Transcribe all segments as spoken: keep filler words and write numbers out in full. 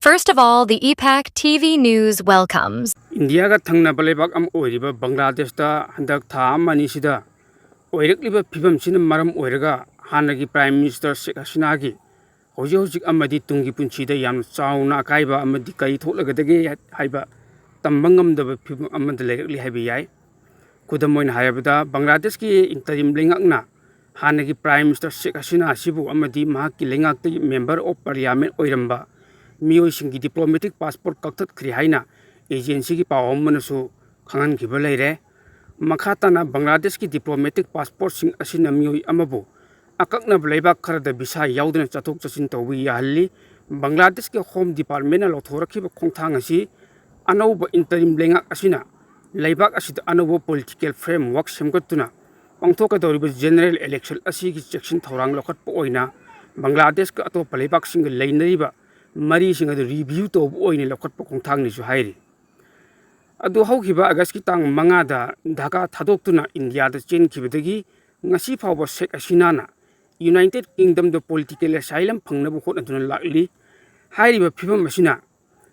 First of all, the E PAC T V News welcomes. ꯏꯟꯗꯤꯌꯥꯒ ꯊꯪꯅꯕ ꯂꯩꯕꯥꯛ ꯑꯃ ꯑꯣꯏꯔꯤꯕ ꯕꯪꯒ꯭ꯂꯥꯗꯦꯁꯇ ꯍꯟꯗꯛ ꯊꯥ ꯑꯃ ꯑꯅꯤꯁꯤꯗ ꯑꯣꯏꯔꯛꯂꯤꯕ ꯐꯤꯕꯝꯁꯤꯅ ꯃꯔꯝ ꯑꯣꯏꯔꯒ ꯍꯥꯟꯅꯒꯤ ꯄ꯭ꯔꯥꯏꯝ ꯃꯤꯅꯤꯁꯇꯔ ꯁꯦꯈ ꯍꯁꯤꯅꯥꯒꯤ ꯍꯧꯖꯤꯛ ꯍꯧꯖꯤꯛ ꯑꯃꯗꯤ ꯇꯨꯡꯒꯤ ꯄꯨꯟꯁꯤꯗ ꯌꯥꯝꯅ ꯆꯥꯎꯅ ꯑꯀꯥꯏꯕ ꯑꯃꯗꯤ ꯀꯔꯤ ꯊꯣꯛꯂꯒꯗꯒꯦ ꯍꯥꯏꯕ ꯇꯝꯕ ꯉꯝꯗꯕ ꯐꯤꯕꯝ ꯑꯃꯗ ꯂꯩꯔꯛꯂꯤ ꯍꯥꯏꯕ ꯌꯥꯏ꯫ ꯈꯨꯗꯝ ꯑꯣꯏꯅ ꯍꯥꯏꯔꯕꯗ, ꯕꯪꯒ꯭ꯂꯥꯗꯦꯁꯀꯤ ꯏꯟꯇꯔꯤꯝ ꯂꯩꯉꯥꯛꯅ ꯍꯥꯟꯅꯒꯤ ꯄ꯭ꯔꯥꯏꯝ ꯃꯤꯅꯤꯁꯇꯔ ꯁꯦꯈ ꯍꯁꯤꯅꯥ ꯑꯁꯤꯕꯨ ꯑꯃꯗꯤ ꯃꯍꯥꯛꯀꯤ ꯂꯩꯉꯥꯛꯇꯒꯤ ꯃꯦꯝꯕꯔ ꯑꯣꯐ ꯄꯥꯔꯂꯤꯌꯥꯃꯦꯟ ꯑꯣꯏꯔꯝꯕ ꯃꯤꯑꯣꯏꯁꯤꯡꯒꯤ ꯗꯤꯄ꯭ꯂꯣꯃꯦꯇꯤꯛ ꯄꯥꯁꯄꯣꯔꯠ ꯀꯛꯊꯠꯈ꯭ꯔꯦ ꯍꯥꯏꯅ ꯑꯦꯖꯦꯟꯁꯤꯒꯤ ꯄꯥꯎ ꯑꯃꯅꯁꯨ ꯈꯪꯍꯟꯈꯤꯕ ꯂꯩꯔꯦ꯫ ꯃꯈꯥ ꯇꯥꯅ ꯕꯪꯒ꯭ꯂꯥꯗꯦꯁꯀꯤ ꯗꯤꯄ꯭ꯂꯣꯃꯦꯇꯤꯛ ꯄꯥꯁꯄꯣꯔꯠꯁꯤꯡ ꯑꯁꯤꯅ ꯃꯤꯑꯣꯏ ꯑꯃꯕꯨ ꯑꯀꯛꯅꯕ ꯂꯩꯕꯥꯛ ꯈꯔꯗ ꯚꯤꯁꯥ ꯌꯥꯎꯗꯅ ꯆꯠꯊꯣꯛ ꯆꯠꯁꯤꯟ ꯇꯧꯕ ꯌꯥꯍꯜꯂꯤ꯫ ꯕꯪꯒ꯭ꯂꯥꯗꯦꯁꯀꯤ ꯍꯣꯝ ꯗꯤꯄꯥꯔꯠꯃꯦꯟꯅ ꯂꯧꯊꯣꯔꯛꯈꯤꯕ ꯈꯣꯡꯊꯥꯡ ꯑꯁꯤ ꯑꯅꯧꯕ ꯏꯟꯇꯔꯤꯝ ꯂꯩꯉꯥꯛ ꯑꯁꯤꯅ ꯂꯩꯕꯥꯛ ꯑꯁꯤꯗ ꯑꯅꯧꯕ ꯄꯣꯂꯤꯇꯤꯀꯦꯜ ꯐ꯭ꯔꯦꯝꯋꯥꯔꯛ ꯁꯦꯝꯒꯠꯇꯨꯅ ꯄꯥꯡꯊꯣꯛꯀꯗꯧꯔꯤꯕ ꯖꯦꯅꯔꯦꯜ ꯏꯂꯦꯛꯁꯟ ꯑꯁꯤꯒꯤ ꯆꯦꯛꯁꯤꯟ ꯊꯧꯔꯥꯡ ꯂꯧꯈꯠꯄ ꯑꯣꯏꯅ ꯕꯪꯒ꯭ꯂꯥꯗꯦꯁꯀ ꯑꯇꯣꯞꯄ ꯂꯩꯕꯥꯛꯁꯤꯡꯒ ꯂꯩꯅꯔꯤꯕ ꯃꯔꯤꯁꯤꯡ ꯑꯗꯨ ꯔꯤꯚꯤꯌꯨ ꯇꯧꯕ ꯑꯣꯏꯅ ꯂꯧꯈꯠꯄ ꯈꯣꯡꯊꯥꯡꯅꯤꯁꯨ ꯍꯥꯏꯔꯤ꯫ ꯑꯗꯨ ꯍꯧꯈꯤꯕ ꯑꯥꯒꯁꯀꯤ ꯇꯥꯡ ꯃꯉꯥꯗ ꯙꯥꯀꯥ ꯊꯥꯗꯣꯛꯇꯨꯅ ꯏꯟꯗꯤꯌꯥꯗ ꯆꯦꯟꯈꯤꯕꯗꯒꯤ ꯉꯁꯤ ꯐꯥꯎꯕ ꯁꯦꯈ ꯍꯁꯤꯅꯥꯅ ꯌꯨꯅꯥꯏꯇꯦꯗ ꯀꯤꯡꯗꯝꯗ ꯄꯣꯂꯤꯇꯤꯀꯦꯜ ꯑꯦꯁꯥꯏꯂꯝ ꯐꯪꯅꯕ ꯍꯣꯠꯅꯗꯨꯅ ꯂꯥꯛꯂꯤ꯫ ꯍꯥꯏꯔꯤꯕ ꯐꯤꯕꯝ ꯑꯁꯤꯅ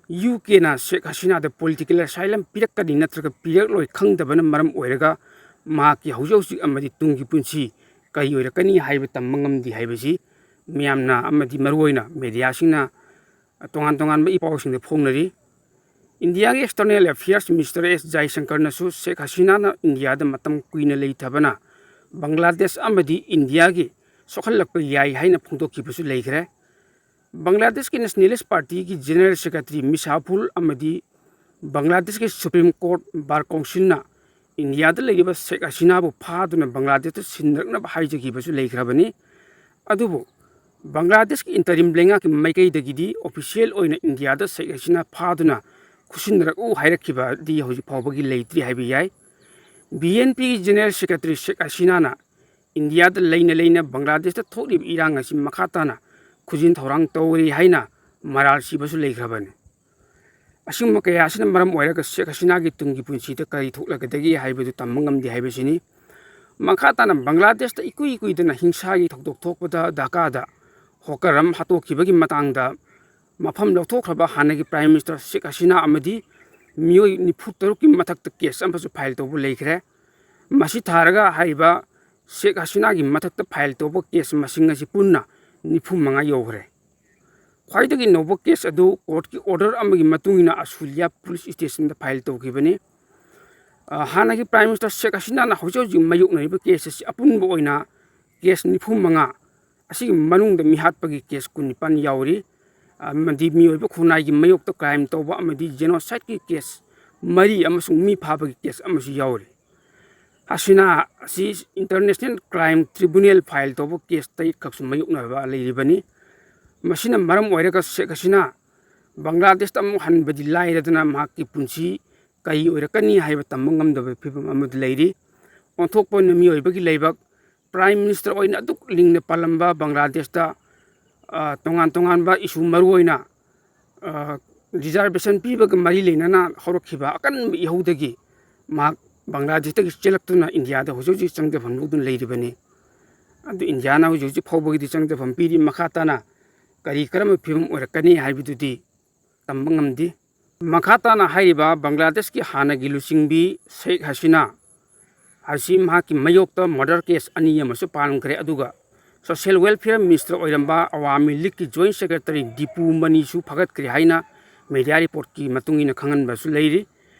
ꯌꯨ ꯀꯦꯅ ꯁꯦꯈ ꯍꯁꯤꯅꯥꯗ ꯄꯣꯂꯤꯇꯤꯀꯦꯜ ꯑꯦꯁꯥꯏꯂꯝ ꯄꯤꯔꯛꯀꯅꯤ ꯅꯠꯇ꯭ꯔꯒ ꯄꯤꯔꯛꯂꯣꯏ ꯈꯪꯗꯕꯅ ꯃꯔꯝ ꯑꯣꯏꯔꯒ ꯃꯍꯥꯛꯀꯤ ꯍꯧꯖꯤꯛ ꯍꯧꯖꯤꯛ ꯑꯃꯗꯤ ꯇꯨꯡꯒꯤ ꯄꯨꯟꯁꯤ ꯀꯔꯤ ꯑꯣꯏꯔꯛꯀꯅꯤ ꯍꯥꯏꯕ ꯇꯝꯕ ꯉꯝꯗꯦ ꯍꯥꯏꯕꯁꯤ ꯃꯤꯌꯥꯝꯅ ꯑꯃꯗꯤ ꯃꯔꯨꯑꯣꯏꯅ ꯃꯦꯗꯤꯌꯥꯁꯤꯡꯅ ꯇꯣꯉꯥꯟ ꯇꯣꯉꯥꯟꯕ ꯏꯄꯥꯎꯁꯤꯡꯗ ꯐꯣꯡꯅꯔꯤ꯫ ꯏꯟꯗꯤꯌꯥꯒꯤ ꯑꯦꯛꯁꯇꯔꯅꯦꯜ ꯑꯦꯐꯤꯌꯔꯁ ꯃꯤꯅꯤꯁꯇꯔ ꯑꯦꯁ ꯖꯥꯏꯁꯪꯀꯔꯅꯁꯨ ꯁꯦꯈ ꯍꯁꯤꯅꯥꯅ ꯏꯟꯗꯤꯌꯥꯗ ꯃꯇꯝ ꯀꯨꯏꯅ ꯂꯩꯊꯕꯅ ꯕꯪꯒ꯭ꯂꯥꯗꯦꯁ ꯑꯃꯗꯤ ꯏꯟꯗꯤꯌꯥꯒꯤ ꯁꯣꯛꯍꯜꯂꯛꯄ ꯌꯥꯏ ꯍꯥꯏꯅ ꯐꯣꯡꯗꯣꯛꯈꯤꯕꯁꯨ ꯂꯩꯈ꯭ꯔꯦ꯫ ꯕꯪꯒ꯭ꯂꯥꯗꯦꯁꯀꯤ ꯅꯦꯁꯅꯦꯂꯤꯁ ꯄꯥꯔꯇꯤꯒꯤ ꯖꯦꯅꯔꯦꯜ ꯁꯦꯀ꯭ꯔꯦꯇꯔꯤ ꯃꯤꯁꯥꯐꯨꯜ ꯑꯃꯗꯤ ꯕꯪꯒ꯭ꯂꯥꯗꯦꯁꯀꯤ ꯁꯨꯄ꯭ꯔꯤꯝ ꯀꯣꯔꯠ ꯕꯥꯔ ꯀꯥꯎꯟꯁꯤꯜꯅ ꯏꯟꯗꯤꯌꯥꯗ ꯂꯩꯔꯤꯕ ꯁꯦꯈ ꯍꯁꯤꯅꯥꯕꯨ ꯐꯥꯗꯨꯅ ꯕꯪꯒ꯭ꯂꯥꯗꯦꯁꯇ ꯁꯤꯟꯅꯔꯛꯅꯕ ꯍꯥꯏꯖꯈꯤꯕꯁꯨ ꯂꯩꯈ꯭ꯔꯕꯅꯤ꯫ ꯑꯗꯨꯕꯨ ꯕꯪꯒ꯭ꯂꯥꯗꯦꯁꯀꯤ ꯏꯟꯇꯔꯤꯝ ꯂꯩꯉꯥꯛꯀꯤ ꯃꯥꯏꯀꯩꯗꯒꯤꯗꯤ ꯑꯣꯐꯤꯁꯤꯌꯦꯜ ꯑꯣꯏꯅ ꯏꯟꯗꯤꯌꯥꯗ ꯁꯦꯈ ꯍꯁꯤꯅꯥ ꯐꯥꯗꯨꯅ ꯈꯨꯠꯁꯤꯟꯅꯔꯛꯎ ꯍꯥꯏꯔꯛꯈꯤꯕꯗꯤ ꯍꯧꯖꯤꯛ ꯐꯥꯎꯕꯒꯤ ꯂꯩꯇ꯭ꯔꯤ ꯍꯥꯏꯕ ꯌꯥꯏ꯫ ꯕꯤ ꯑꯦꯟ ꯄꯤꯒꯤ ꯖꯦꯅꯔꯦꯜ ꯁꯦꯀ꯭ꯔꯦꯇꯔꯤ ꯁꯦꯈ ꯍꯁꯤꯅꯥꯅ ꯏꯟꯗꯤꯌꯥꯗ ꯂꯩꯅ ꯂꯩꯅ ꯕꯪꯒ꯭ꯂꯥꯗꯦꯁꯇ ꯊꯣꯛꯂꯤꯕ ꯏꯔꯥꯡ ꯑꯁꯤ ꯃꯈꯥ ꯇꯥꯅ ꯈꯨꯖꯤꯟ ꯊꯧꯔꯥꯡ ꯇꯧꯔꯤ ꯍꯥꯏꯅ ꯃꯔꯥꯜ ꯁꯤꯕꯁꯨ ꯂꯩꯈ꯭ꯔꯕꯅꯤ꯫ ꯑꯁꯤꯒꯨꯝꯕ ꯀꯌꯥ ꯑꯁꯤꯅ ꯃꯔꯝ ꯑꯣꯏꯔꯒ ꯁꯦꯈ ꯍꯁꯤꯅꯥꯒꯤ ꯇꯨꯡꯒꯤ ꯄꯨꯟꯁꯤꯗ ꯀꯔꯤ ꯊꯣꯛꯂꯒꯗꯒꯦ ꯍꯥꯏꯕꯗꯨ ꯇꯝꯕ ꯉꯝꯗꯦ ꯍꯥꯏꯕꯁꯤꯅꯤ꯫ ꯃꯈꯥ ꯇꯥꯅ ꯕꯪꯒ꯭ꯂꯥꯗꯦꯁꯇ ꯏꯀꯨꯏ ꯀꯨꯏꯗꯅ ꯍꯤꯡꯁꯥꯒꯤ ꯊꯧꯗꯣꯛ ꯊꯣꯛꯄꯗ ꯙꯥꯀꯥꯗ ꯍꯣꯀꯔ ꯑꯃ ꯍꯥꯠꯇꯣꯛꯈꯤꯕꯒꯤ ꯃꯇꯥꯡꯗ ꯃꯐꯝ ꯂꯧꯊꯣꯛꯈ꯭ꯔꯕ ꯍꯥꯟꯅꯒꯤ Prime Minister ꯁꯦꯈ ꯍꯁꯤꯅꯥ ꯑꯃꯗꯤ ꯃꯤꯑꯣꯏ ꯅꯤꯐꯨ ꯇꯔꯨꯛꯀꯤ ꯃꯊꯛꯇ case ꯑꯃꯁꯨ file ꯇꯧꯕ ꯂꯩꯈ꯭ꯔꯦ꯫ ꯃꯁꯤ ꯊꯥꯔꯒ ꯍꯥꯏꯔꯤꯕ ꯁꯦꯈ ꯍꯁꯤꯅꯥꯒꯤ ꯃꯊꯛꯇ file ꯇꯧꯕ case ꯃꯁꯤꯡ ꯑꯁꯤ ꯄꯨꯟꯅ ꯅꯤꯐꯨ ꯃꯉꯥ ꯌꯧꯈ꯭ꯔꯦ꯫ ꯈ꯭ꯋꯥꯏꯗꯒꯤ ꯅꯧꯕ case ꯑꯗꯨ courtꯀꯤ order ꯑꯃꯒꯤ ꯃꯇꯨꯡ ꯏꯟꯅ ꯑꯁꯨꯂꯤꯌꯥ police stationꯗ file ꯇꯧꯈꯤꯕꯅꯤ꯫ ꯑ, ꯍꯥꯟꯅꯒꯤ Prime Minister ꯁꯦꯈ ꯍꯁꯤꯅꯥꯅ ꯍꯧꯖꯤꯛ ꯍꯧꯖꯤꯛ ꯃꯥꯌꯣꯛꯅꯔꯤꯕ case ꯑꯁꯤ ꯑꯄꯨꯟꯕ ꯑꯣꯏꯅ case ꯅꯤꯐꯨ ꯃꯉꯥ, ꯑꯁꯤꯒꯤ ꯃꯅꯨꯡꯗ ꯃꯤꯍꯥꯠꯄꯒꯤ case ꯀꯨꯟꯅꯤꯄꯥꯟ ꯌꯥꯎꯔꯤ꯫ ꯑꯃꯗꯤ ꯃꯤꯑꯣꯏꯕ ꯈꯨꯟꯅꯥꯏꯒꯤ ꯃꯥꯌꯣꯛꯇ crime ꯇꯧꯕ ꯑꯃꯗꯤ genocideꯀꯤ case ꯃꯔꯤ ꯑꯃꯁꯨꯡ ꯃꯤ ꯐꯥꯕꯒꯤ case ꯑꯃꯁꯨ ꯌꯥꯎꯔꯤ꯫ ꯍꯁꯤꯅꯥ ꯑꯁꯤ International Crime Tribunal file ꯇꯧꯕ case ꯇꯔꯦꯠ ꯈꯛꯁꯨ ꯃꯥꯌꯣꯛꯅꯕ ꯂꯩꯔꯤꯕꯅꯤ꯫ ꯃꯁꯤꯅ ꯃꯔꯝ ꯑꯣꯏꯔꯒ ꯁꯦꯈ ꯍꯁꯤꯅꯥ ꯕꯪꯒ꯭ꯂꯥꯗꯦꯁꯇ ꯑꯃꯨꯛ ꯍꯟꯕꯗꯤ ꯂꯥꯏꯔꯗꯅ ꯃꯍꯥꯛꯀꯤ ꯄꯨꯟꯁꯤ ꯀꯔꯤ ꯑꯣꯏꯔꯛꯀꯅꯤ ꯍꯥꯏꯕ ꯇꯝꯕ ꯉꯝꯗꯕ ꯐꯤꯕꯝ ꯑꯃꯗ ꯂꯩꯔꯤ꯫ ꯑꯣꯟꯊꯣꯛꯄ ꯑꯣꯏꯅ ꯃꯤꯑꯣꯏꯕꯒꯤ ꯂꯩꯕꯥꯛ, Prime Minister ꯑꯣꯏꯅ ꯑꯗꯨꯛ ꯂꯤꯡꯅ ꯄꯥꯜꯂꯝꯕ ꯕꯪꯒ꯭ꯂꯥꯗꯦꯁꯇ, ꯑ, ꯇꯣꯉꯥꯟ ꯇꯣꯉꯥꯟꯕ issue, ꯃꯔꯨ ꯑꯣꯏꯅ, ꯑ, reservation ꯄꯤꯕꯒ ꯃꯔꯤ ꯂꯩꯅꯅ ꯍꯧꯔꯛꯈꯤꯕ ꯑꯀꯟꯕ ꯏꯍꯧꯗꯒꯤ ꯃꯍꯥꯛ ꯕꯪꯒ꯭ꯂꯥꯗꯦꯁꯇꯒꯤ ꯆꯦꯜꯂꯛꯇꯨꯅ ꯏꯟꯗꯤꯌꯥꯗ ꯍꯧꯖꯤꯛ ꯍꯧꯖꯤꯛ ꯆꯪꯖꯐꯝ ꯂꯧꯗꯨꯅ ꯂꯩꯔꯤꯕꯅꯤ꯫ ꯑꯗꯨ ꯏꯟꯗꯤꯌꯥꯅ ꯍꯧꯖꯤꯛ ꯍꯧꯖꯤꯛ ꯐꯥꯎꯕꯒꯤꯗꯤ ꯆꯪꯖꯐꯝ ꯄꯤꯔꯤ꯫ ꯃꯈꯥ ꯇꯥꯅ ꯀꯔꯤ ꯀꯔꯝꯕ ꯐꯤꯕꯝ ꯑꯣꯏꯔꯛꯀꯅꯤ ꯍꯥꯏꯕꯗꯨꯗꯤ ꯇꯝꯕ ꯉꯝꯗꯦ꯫ ꯃꯈꯥ ꯇꯥꯅ ꯍꯥꯏꯔꯤꯕ ꯕꯪꯒ꯭ꯂꯥꯗꯦꯁꯀꯤ ꯍꯥꯟꯅꯒꯤ ꯂꯨꯆꯤꯡꯕꯤ ꯁꯦꯈ ꯍꯁꯤꯅꯥ ꯑꯁꯤ ꯃꯍꯥꯛꯀꯤ ꯃꯥꯌꯣꯛꯇ murder case ꯑꯅꯤ ꯑꯃꯁꯨ ꯄꯥꯟꯈ꯭ꯔꯦ꯫ ꯑꯗꯨꯒ Social Welfare Minister ꯑꯣꯏꯔꯝꯕ ꯑꯋꯥꯃꯤ ꯂꯤꯒꯀꯤ Joint Secretary ꯗꯤꯄꯨ ꯃꯅꯤꯁꯨ ꯐꯥꯒꯠꯈ꯭ꯔꯦ ꯍꯥꯏꯅ media reportꯀꯤ ꯃꯇꯨꯡ ꯏꯟꯅ ꯈꯪꯍꯟꯕꯁꯨ ꯂꯩꯔꯤ꯫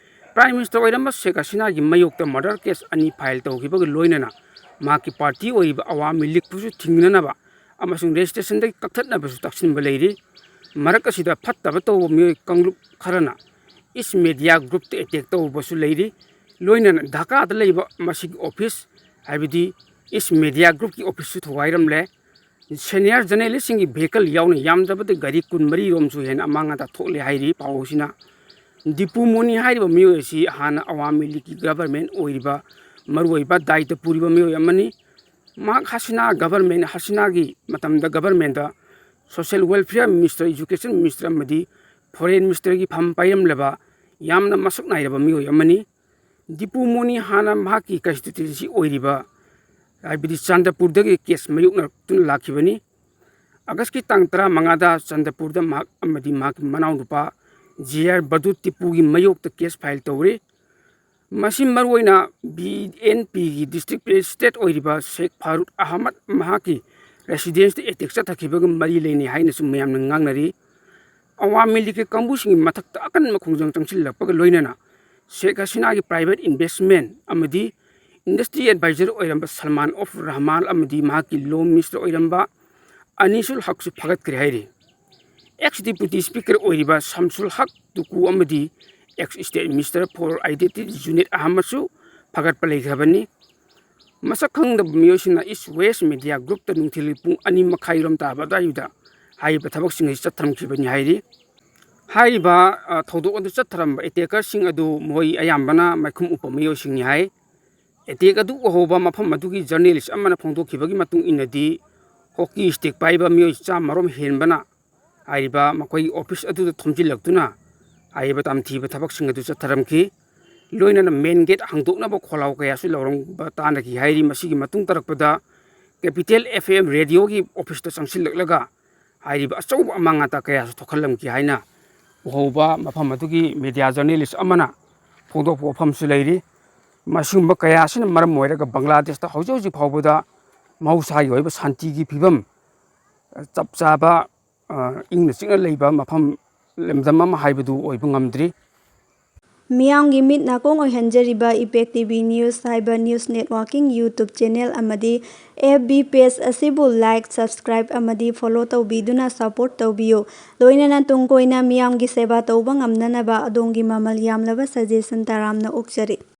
Prime Minister ꯑꯣꯏꯔꯝꯕ ꯁꯦꯈ ꯍꯁꯤꯅꯥꯒꯤ ꯃꯥꯌꯣꯛꯇ murder case ꯑꯅꯤ file ꯇꯧꯈꯤꯕꯒ ꯂꯣꯏꯅꯅ ꯃꯍꯥꯛꯀꯤ party ꯑꯣꯏꯔꯤꯕ ꯑꯋꯥꯃꯤ ꯂꯤꯒꯄꯨꯁꯨ ꯊꯤꯡꯅꯅꯕ ꯑꯃꯁꯨꯡ registrationꯗꯒꯤ ꯀꯛꯊꯠꯅꯕꯁꯨ ꯇꯛꯁꯤꯟꯕ ꯂꯩꯔꯤ꯫ ꯃꯔꯛ ꯑꯁꯤꯗ ꯐꯠꯇꯕ ꯇꯧꯕ ꯃꯤꯑꯣꯏ ꯀꯥꯡꯂꯨꯞ ꯈꯔꯅ East Media Groupꯇ attack ꯇꯧꯕꯁꯨ ꯂꯩꯔꯤ꯫ ꯂꯣꯏꯅꯅ ꯙꯥꯀꯥꯗ ꯂꯩꯕ ꯃꯁꯤꯒꯤ office, ꯍꯥꯏꯕꯗꯤ East Media Groupꯀꯤ officeꯁꯨ ꯊꯨꯒꯥꯏꯔꯝꯂꯦ꯫ Senior journalistꯁꯤꯡꯒꯤ vehicle ꯌꯥꯎꯅ ꯌꯥꯝꯗ꯭ꯔꯕꯗ ꯒꯥꯔꯤ ꯀꯨꯟꯃꯔꯤ ꯔꯣꯝꯁꯨ ꯍꯦꯟꯅ ꯑꯃꯥꯡ ꯑꯇꯥ ꯊꯣꯛꯂꯦ ꯍꯥꯏꯔꯤ ꯄꯥꯎꯁꯤꯅ꯫ ꯗꯤꯄꯨ ꯃꯣꯅꯤ ꯍꯥꯏꯔꯤꯕ ꯃꯤꯑꯣꯏ ꯑꯁꯤ ꯍꯥꯟꯅ ꯑꯋꯥꯃꯤ ꯂꯤꯒꯀꯤ government ꯑꯣꯏꯔꯤꯕ ꯃꯔꯨꯑꯣꯏꯕ ꯗꯥꯏꯇ ꯄꯨꯔꯤꯕ ꯃꯤꯑꯣꯏ ꯑꯃꯅꯤ꯫ ꯃꯍꯥꯛ ꯍꯁꯤꯅꯥ government, ꯍꯁꯤꯅꯥꯒꯤ ꯃꯇꯝꯗ governmentꯇ Social Welfare Minister, Education Minister ꯑꯃꯗꯤ Foreign Ministerꯒꯤ ꯐꯝ ꯄꯥꯏꯔꯝꯂꯕ ꯌꯥꯝꯅ ꯃꯁꯛ ꯅꯥꯏꯔꯕ ꯃꯤꯑꯣꯏ ꯑꯃꯅꯤ꯫ ꯗꯤꯄꯨ ꯃꯣꯅꯤ ꯍꯥꯟꯅ ꯃꯍꯥꯛꯀꯤ constituency ꯑꯣꯏꯔꯤꯕ, ꯍꯥꯏꯕꯗꯤ ꯆꯥꯟꯗꯄꯨꯔꯗꯒꯤ case ꯃꯥꯌꯣꯛꯅꯔꯛꯇꯨꯅ ꯂꯥꯛꯈꯤꯕꯅꯤ꯫ ꯑꯥꯒꯁꯀꯤ ꯇꯥꯡ ꯇꯔꯥꯃꯉꯥꯗ ꯆꯟꯗꯄꯨꯔꯗ ꯃꯍꯥꯛ ꯑꯃꯗꯤ ꯃꯍꯥꯛꯀꯤ ꯃꯅꯥꯎꯅꯨꯄꯥ ꯖꯦ ꯑꯥꯔ ꯕꯗꯨ ꯇꯤꯄꯨꯒꯤ ꯃꯌꯣꯛꯇ ꯀꯦꯁ ꯐꯥꯏꯜ ꯇꯧꯔꯤ꯫ ꯃꯁꯤ ꯃꯔꯨꯑꯣꯏꯅ ꯕꯤ ꯑꯦꯟ ꯄꯤꯒꯤ ꯗꯤꯁꯇ꯭ꯔꯤꯛ ꯃꯦꯖꯤꯁꯇ꯭ꯔꯦꯠ ꯑꯣꯏꯔꯤꯕ ꯁꯦꯈ ꯐꯥꯔꯨꯛ ꯑꯍꯃꯗ ꯃꯍꯥꯛꯀꯤ ꯔꯦꯁꯤꯗꯦꯟꯁꯇ ꯑꯦꯇꯦꯛ ꯆꯠꯊꯈꯤꯕꯒ ꯃꯔꯤ ꯂꯩꯅꯩ ꯍꯥꯏꯅꯁꯨ ꯃꯌꯥꯝꯅ ꯉꯥꯡꯅꯔꯤ꯫ ꯑꯋꯥꯃꯤ ꯂꯤꯒꯀꯤ ꯀꯥꯡꯕꯨꯁꯤꯡꯒꯤ ꯃꯊꯛꯇ ꯑꯀꯟꯕ ꯈꯣꯡꯖꯪ ꯆꯪꯁꯤꯜꯂꯛꯄꯒ ꯂꯣꯏꯅꯅ ꯁꯦꯈ ꯍꯁꯤꯅꯥꯒꯤ ꯄ꯭ꯔꯥꯏꯚꯦꯠ ꯏꯟꯚꯦꯁꯃꯦꯟ ꯑꯃꯗꯤ ꯏꯟꯗꯁꯇ꯭ꯔꯤ ꯑꯦꯗꯚꯥꯏꯖꯔ ꯑꯣꯏꯔꯝꯕ ꯁꯜꯃꯥꯟ ꯑꯣꯐ ꯔꯍꯃꯥꯟ ꯑꯃꯗꯤ ꯃꯍꯥꯛꯀꯤ ꯂꯣ ꯃꯤꯅꯤꯁꯇꯔ ꯑꯣꯏꯔꯝꯕ ꯑꯅꯤꯁꯨꯜ ꯍꯛꯁꯨ ꯐꯒꯠꯈ꯭ꯔꯦ ꯍꯥꯏꯔꯤ꯫ ꯑꯦꯛꯁ ꯗꯤꯄ꯭ꯌꯨꯇꯤ ꯁ꯭ꯄꯤꯀꯔ ꯑꯣꯏꯔꯤꯕ ꯁꯝꯁꯨꯜ ꯍꯛ ꯇꯨꯀꯨ ꯑꯃꯗꯤ ex state minister for identity Junaid ꯑꯍꯃꯗꯁꯨ ꯐꯒꯠꯄ ꯂꯩꯈ꯭ꯔꯕꯅꯤ꯫ ꯃꯁꯛ ꯈꯪꯗꯕ ꯃꯤꯑꯣꯏꯁꯤꯡꯅ ꯏꯁ ꯋꯦꯁ ꯃꯦꯗꯤꯌꯥ ꯒ꯭ꯔꯨꯞꯇ ꯅꯨꯡꯊꯤꯜꯒꯤ ꯄꯨꯡ ꯑꯅꯤ ꯃꯈꯥꯏꯔꯣꯝ ꯇꯥꯕ ꯑꯗꯨꯋꯥꯏꯗꯨꯗ ꯍꯥꯏꯔꯤꯕ ꯊꯕꯛꯁꯤꯡ ꯑꯁꯤ ꯆꯠꯊꯔꯝꯈꯤꯕꯅꯤ ꯍꯥꯏꯔꯤ꯫ ꯍꯥꯏꯔꯤꯕ, ꯑ, ꯊꯧꯗꯣꯛ ꯑꯗꯨ ꯆꯠꯊꯔꯝꯕ ꯑꯦꯇꯦꯀꯔꯁꯤꯡ ꯑꯗꯨ ꯃꯈꯣꯏ ꯑꯌꯥꯝꯕꯅ ꯃꯥꯏꯈꯨꯝ ꯎꯞꯄ ꯃꯤꯑꯣꯏꯁꯤꯡꯅꯤ ꯍꯥꯏ꯫ ꯑꯦꯇꯦꯛ ꯑꯗꯨ ꯎꯍꯧꯕ ꯃꯐꯝ ꯑꯗꯨꯒꯤ ꯖꯔꯅꯦꯂꯤꯁ ꯑꯃꯅ ꯐꯣꯡꯗꯣꯛꯈꯤꯕꯒꯤ ꯃꯇꯨꯡ ꯏꯟꯅꯗꯤ, ꯍꯣꯀꯤ ꯁ꯭ꯇꯤꯛ ꯄꯥꯏꯕ ꯃꯤꯑꯣꯏ ꯆꯥꯝꯃꯔꯣꯝ ꯍꯦꯟꯕꯅ ꯍꯥꯏꯔꯤꯕ ꯃꯈꯣꯏꯒꯤ ꯑꯣꯐꯤꯁ ꯑꯗꯨꯗ ꯊꯣꯝꯖꯤꯜꯂꯛꯇꯨꯅ ꯍꯥꯏꯔꯤꯕ ꯇꯝꯊꯤꯕ ꯊꯕꯛꯁꯤꯡ ꯑꯗꯨ ꯆꯠꯊꯔꯝꯈꯤ꯫ ꯂꯣꯏꯅꯅ ꯃꯦꯟ ꯒꯦꯠ ꯍꯥꯡꯗꯣꯛꯅꯕ ꯈꯣꯜꯂꯥꯎ ꯀꯌꯥꯁꯨ ꯂꯥꯎꯔꯝꯕ ꯇꯥꯟꯅꯈꯤ ꯍꯥꯏꯔꯤ꯫ ꯃꯁꯤꯒꯤ ꯃꯇꯨꯡ ꯇꯥꯔꯛꯄꯗ ꯀꯦꯄꯤꯇꯦꯜ ꯑꯦꯐ ꯑꯦꯝ ꯔꯦꯗꯤꯑꯣꯒꯤ ꯑꯣꯐꯤꯁꯇ ꯆꯪꯁꯤꯜꯂꯛꯂꯒ ꯍꯥꯏꯔꯤꯕ ꯑꯆꯧꯕ ꯑꯃꯥꯡ ꯑꯇꯥ ꯀꯌꯥꯁꯨ ꯊꯣꯛꯍꯜꯂꯝꯈꯤ ꯍꯥꯏꯅ ꯎꯍꯧꯕ ꯃꯐꯝ ꯑꯗꯨꯒꯤ ꯃꯦꯗꯤꯌꯥ ꯖꯔꯅꯦꯂꯤꯁ ꯑꯃꯅ ꯐꯣꯡꯗꯣꯛꯄ ꯋꯥꯐꯝꯁꯨ ꯂꯩꯔꯤ꯫ ꯃꯁꯤꯒꯨꯝꯕ ꯀꯌꯥ ꯑꯁꯤꯅ ꯃꯔꯝ ꯑꯣꯏꯔꯒ ꯕꯪꯒ꯭ꯂꯥꯗꯦꯁꯇ ꯍꯧꯖꯤꯛ ꯍꯧꯖꯤꯛ ꯐꯥꯎꯕꯗ ꯃꯍꯧꯁꯥꯒꯤ ꯑꯣꯏꯕ ꯁꯥꯟꯇꯤꯒꯤ ꯐꯤꯕꯝ ꯆꯞ ꯆꯥꯕ, ꯑ, ꯏꯪꯅ ꯆꯤꯛꯅ ꯂꯩꯕ ꯃꯐꯝ, ꯂꯝꯗꯝ ꯑꯃ ꯍꯥꯏꯕꯗꯨ ꯑꯣꯏꯕ ꯉꯝꯗ꯭ꯔꯤ꯫ ꯃꯤꯌꯥꯝꯒꯤ ꯃꯤꯠ ꯅꯥꯀꯣꯡ ꯑꯣꯏꯍꯟꯖꯔꯤꯕ ꯏꯄꯦꯛ ꯇꯤ ꯚꯤ ꯅ꯭ꯌꯨꯁ ꯍꯥꯏꯕ ꯅ꯭ꯌꯨꯁ ꯅꯦꯠꯋꯥꯔꯀꯤꯡ YouTube ꯆꯦꯅꯦꯜ ꯑꯃꯗꯤ ꯑꯦꯐ ꯕꯤ ꯄꯦꯖ ꯑꯁꯤꯕꯨ ꯂꯥꯏꯛ, ꯁꯕꯁꯀ꯭ꯔꯥꯏꯕ ꯑꯃꯗꯤ ꯐꯣꯂꯣ ꯇꯧꯕꯤꯗꯨꯅ ꯁꯄꯣꯔꯠ ꯇꯧꯕꯤꯌꯨ꯫ ꯂꯣꯏꯅꯅ ꯇꯨꯡ ꯀꯣꯏꯅ ꯃꯤꯌꯥꯝꯒꯤ ꯁꯦꯕꯥ ꯇꯧꯕ ꯉꯝꯅꯅꯕ ꯑꯗꯣꯝꯒꯤ ꯃꯃꯜ ꯌꯥꯝꯂꯕ ꯁꯖꯦꯁꯟ ꯇꯔꯥꯝꯅ ꯑꯣꯛꯆꯔꯤ꯫